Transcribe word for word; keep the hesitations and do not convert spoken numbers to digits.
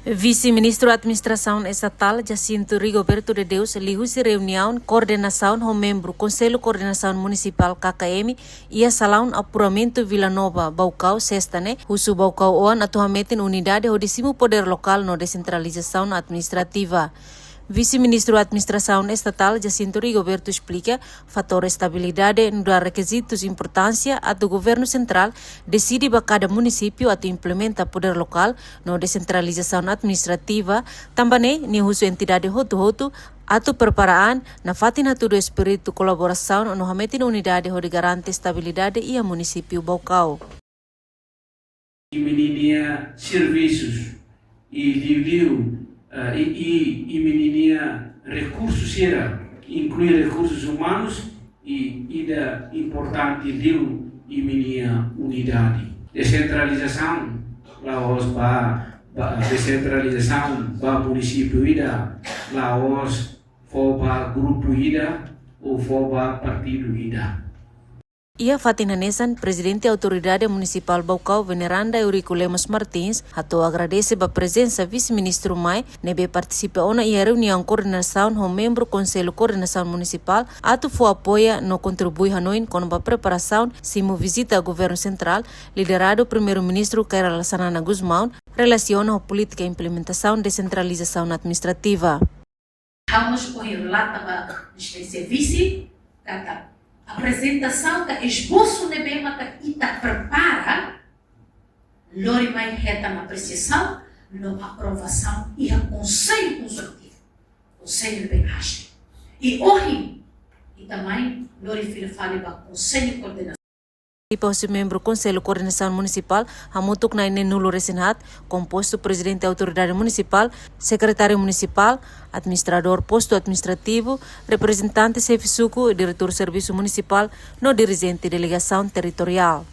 Vise-Ministru Administrasaun Estatál Jacinto Rigoberto de Deus liuhusi reuniaun koordenasaun ho membru Konsellu Koordenasaun Munisipál K K M iha salaun Apuramentu Vila Nova, Baucau, Sesta ne'e, husu Baucau oan atu hametin unidade hodi simu podér lokál no desentralizasaun administrativa. Vise-Ministru Administrasaun Estatál Jacinto Rigoberto esplika, fatór estabilidade nu'udar rekizitu importánsia atu Governu Sentrál deside ba kada munisípiu atu implementa podér lokál no desentralizasaun administrativa, tanba ne'e nia husu entidade hotu-hotu atu prepara an nafatin hatudu espíritu kolaborasaun no hametin unidade hodi garante estabilidade iha munisípiu Baucau. Imi-nia servisus, i liuliu, eh, i, i, imi-nia rekursu sira, inklui rekursus umanus, i ida importante liu imi-nia unidade. Desentralizasaun, la'ós ba, ba, desentralizasaun ba munisípiu ida, la'ós fó ba grupu ida, ou fó ba partidu ida. Iha fatin hanesan, Prezidente Autoridade Munisipál Baucau, Veneranda Eurico Lemos Martins, hato'o agradese ba prezensa Vise-Ministru Mai, ne'ebé partisipa ona iha reuniaun koordenasaun ho membru Konsellu Koordenasaun Munisipál, atu fó apoia no kontribui hanoin kona-ba preparasaun simu vizita Governu Sentrál, lideradu Primeiru-Ministru Kay Rala Xanana Gusmão, relasiona ho polítika implementasaun desentralizasaun administrativa. Ha'u mós ohin relata ba Exelénsia Vise, katak aprezentasaun ka esbosu ne'ebé maka ita prepara, lori mai hetan apresiasaun no aprovasaun iha Konsellu Konsultivu, Konsellu B H. I ohin, ita mai lori fila fali ba Konsellu Koordenasaun. Partisipa husi membru Konsellu Koordenasaun Munisipál, hamutuk na'in neenulu resin haat, kompostu Prezidente Autoridade Munisipál, Sekretáriu Munisipál, Administradór Postu Administrativu, reprezentante xefe suku, Diretór Servisu Munisipál, no dirijente delegasaun territoriál.